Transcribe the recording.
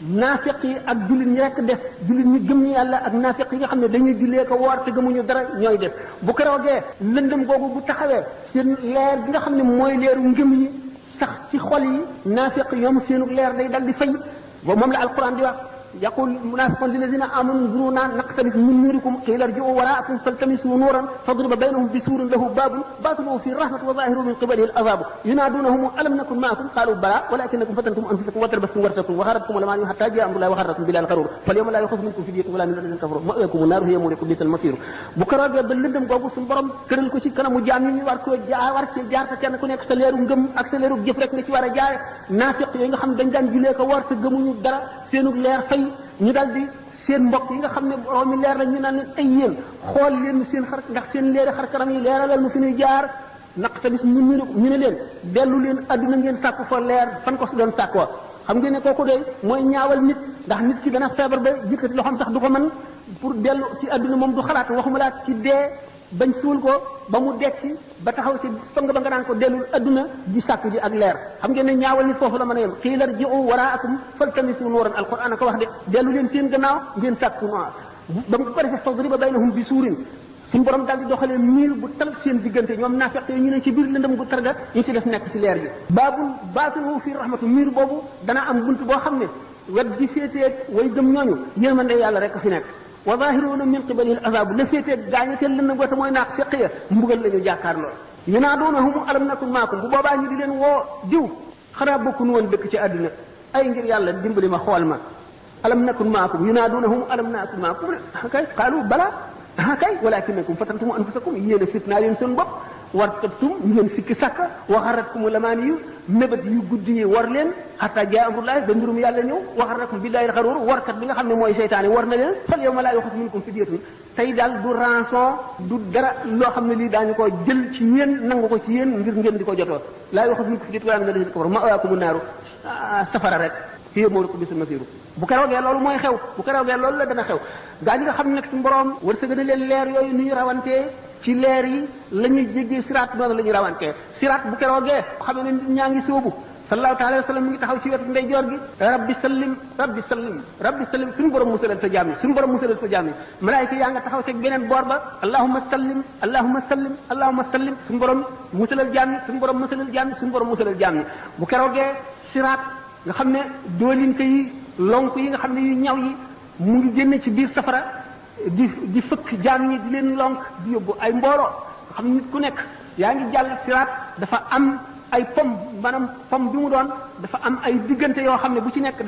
naafiq yi ak jullit ñi rekk def jullit ñi gëm yàlla ak naafiq yi nga xam ne dañuy jullee ko woor te gëmuñu dara ñooy def bu keroogee lëndëm googu bu taxawee seen leer bi nga xam ne mooy leeru ngëm yi sax ci xol yi naafiq ñoom seenu leer day dal di fay ba moom la alquran di wax يقول المنافقون للذين آمنوا انظرونا نقتبس من نوركم قيل ارجعوا وراءكم فالتمسوا نورا فاضرب بينهم بسور له باب باطنه فيه الرحمة وظاهره من قبله العذاب ينادونهم ألم نكن معكم قالوا بلى ولكنكم فتنتم أنفسكم وتربصتم وارتبتم وغرتكم الأماني حتى جاء أمر الله وغركم بالله الغرور فاليوم لا يؤخذ منكم فدية ولا من الذين كفروا مأواكم النار هي مولاكم بئس المصير bu keroogee ba lëndëm googu suñu borom tëral ko ci kanamu jaam ñi ñu war ko war ci jaar te kenn ku nekk sa leeru ngëm ak sa leeru jëf rek nga ci war a jaare naafiq yooyu nga xam dañ daan julee ko war te gëmuñu dara seenu leer fay ñu dal di seen mbokk yi nga xam ne borom mi leer la ñu naan leen ay yéen xool leen seen xar ndax seen leeri xar kanam yi leeralal mu fi ñuy jaar naqtabis ñu ne leen dellu leen adduna ngeen sàkku fa leer fan ko su doon sàkkoo xam ngeen ne kooku de mooy ñaawal nit ndax nit ki dana feebar ba yëkkati loxoom sax du ko mën pour dellu ci adduna moom du xalaat waxuma laa ci dee bañ suul ko ba mu dekki ba taxaw ci song ba nga naan ko dellul adduna di sàkku ji ak leer xam ngeen ne ñaawal nit foofu la mën a yem qiila irji'u waraakum faltamisu nuuran alquran a ko wax de dellu leen seen gannaaw ngeen sàkku noor ba mu ko defee fadriba baynahum bi suurin suñu borom daal di doxalee miir bu tal seen diggante ñoom naafeq ñu ne ci biir lëndëm gu targa ñu ci def nekk ci leer gi baabul baatinuhu fi rahmatu miir boobu dana am bunt boo xam ne wet gi féeteeg way gëm ñooñu yërmande yàlla rek a fi nekk wa zahiruuna min qibalihi al-azab la féeteeg gaañu seen lëndëm goote mooy naaq feq ya mbugal la ñu jàkkaarloo yunaaduunahum alam nakun maakum bu boobaa ñu di leen woo diw xanaa bokkuñu woon dëkk ci àdduna ay ngir yàlla dimbali ma xool ma alam nakun maakum yunaaduunahum alam nakun maakum kay qaalu bala kay walakinakum fatantum anfusakum yéen a fitnaa leen seen bopp wartabtum ngeen sikki sàkka wa xarratkum lamaani yu mébét yu guddi yi war leen xataa jaa amrullaah ba mbirum yàlla ñëw wa xarrakum billaahi al-xaruur warkat bi nga xam ne mooy seytaane war na leen fal yawma laa yu'xazu minkum fidyatun tey daal du rançon du dara loo xam ne lii daañu ko jël ci yéen nangu ko ci yéen ngir ngeen di ko jotoo laa yu'xazu minkum fidyatun wa laa min allaziina kafaru ma'waakumu naaru safara rek hiya mawlaakum bi'sal masiir bu keroogee loolu mooy xew bu keroogee loolu la dana xew gaa ñi nga xam ne nag suñu borom wërsëg na leen leer yooyu ni ñu rawantee ci leer yi la ñuy jéggee siraat noonu la ñuy rawantee siraat bu keroogee xam ne nit ñaa ngi sóobu sallallahu taala wa sallam mi ngi taxaw ci wetu ndeyjoor gi rabbi sallim rabbi sallim rabbi sallim suñu borom musalal sa jaam yi suñu borom musalal sa jaam yi malaayika yaa nga taxaw ci beneen boor ba allahumma sallim allahumma sallim allahumma sallim suñu borom musalal jaam yi suñu borom musalal jaam yi suñu borom musalal jaam yi bu keroogee siraat nga xam ne doolinte yi lonk yi nga xam ne yu ñaw yi mu ngi génne ci biir safara di fëkk jaam ñi di leen lonk di yóbbu ay mbooloo nga xam ne nit ku nekk yaa ngi jàll siraat dafa am ay pom maanaam pom bi mu doon dafa am ay diggante yoo xam ne bu ci nekk